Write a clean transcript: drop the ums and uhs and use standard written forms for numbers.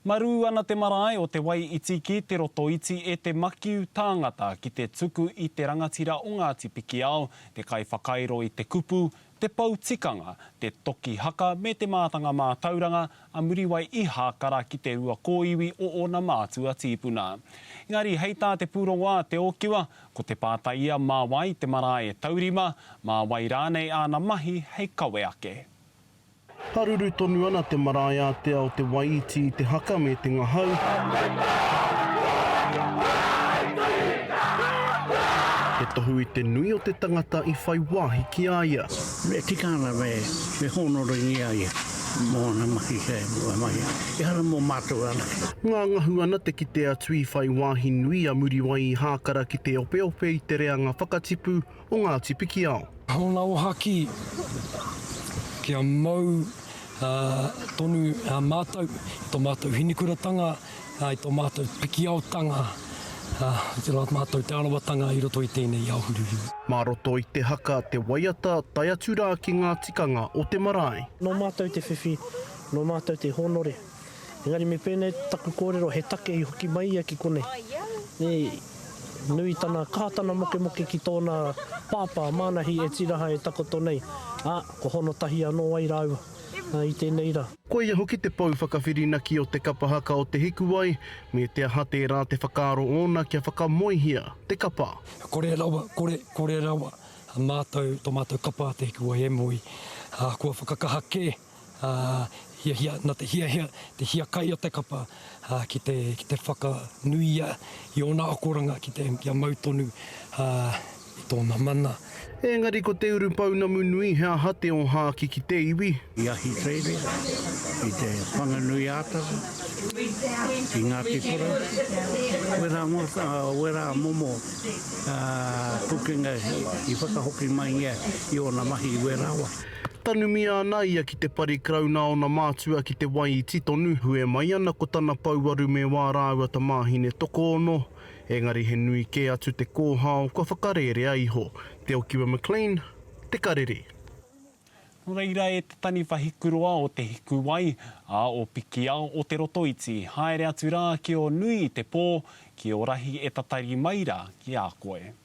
Marū ana te marae o Te Wai-iti ki Te Rotoiti e te makiu tāngata ki te tuku i te rangatira o Ngāti Pikiao, te kaiwhakairo i te kupu, te pou tikanga, te toki haka me te mātanga mātauranga a Muriwai Ihākara ki te rua kōiwi o ōna mātua tīpuna. Engari hei tā te pūrongo a Te Ōkiwa, ko te pātai ia mā wai te marae e taurima, mā wai rānei āna mahi hei kawe ake. Haruru tonu ana te marae ātea o Te Waiiti i te haka me te ngahau. He tohu i te nui o te tangata i whai wāhi ki a ia. E tika ana me hōnorengia ia mō āna mahi, mahi ehara mō mātou anake. Ngangahu ana te kite atu i whai wāhi nui a Muriwai i Hākara ki te opeope i te reanga whakatipu o Ngāti Pikiao. Ōna ōhākī kia mau tonu mātou i tō mātou hinekuratanga, i tō mātou pikiaotanga, i tō mātou Te Arawatanga i roto i tēnei ao hurihuri. Mā roto i te haka, te waiata, tae atu rā ki ngā tikanga o te marae. Nō mātou te whiwhi, nō mātou te hōnore. Engari me pēnei taku kōrero, he take i hoki mai ia ki konei. Nē, nui tana, kaha tana mokemoke ki tōna pāpā, Mānahi e tiraha e takoto nei, ā, kua hono tahi anō ai rāua i tēnei rā. Koia hoki te pou whakawhirinaki o te kapa haka o Te Hikuwai, me te aha tērā te whakaaro ōna kia whakamoehia te kapa. Kore rawa, kore, kore rawa mātou, tō mātou kapa a Te Hikuwai e moe, ā, kua whakakaha kē ā, hiahia, nā te hiahia, te hiakai o te kapa, ā, ki te, ki te whakanuia i ōna akoranga ki te, kia mau tonu, ā, i tōna mana. Engari ko te urupounamu nui he aha te ōhākī ki te iwi? I Ahitereiria, i Te Whanganui-ā-Tara, i Ngāti Porou, wērā, wērā momo pukenga i whakahoki maingia i ōna mahi i wērā wā. Tanumia ana ia ki te pari karauna ōna mātua ki te Waiiti tonu, hue mai ana ko tana pouaru me wā rāua tamāhine tokoono, engari he nui kē atu te kōhao kua whakarērea iho. Te Okiwa McLean, Te Karere. Nō reira e te taniwha hikuroa o Te Hikuwai, ā, o Pikiao, o Te Rotoiti, haere atu rā ki o nui i te pō, ki o rahi e tatari mai rā ki a koe.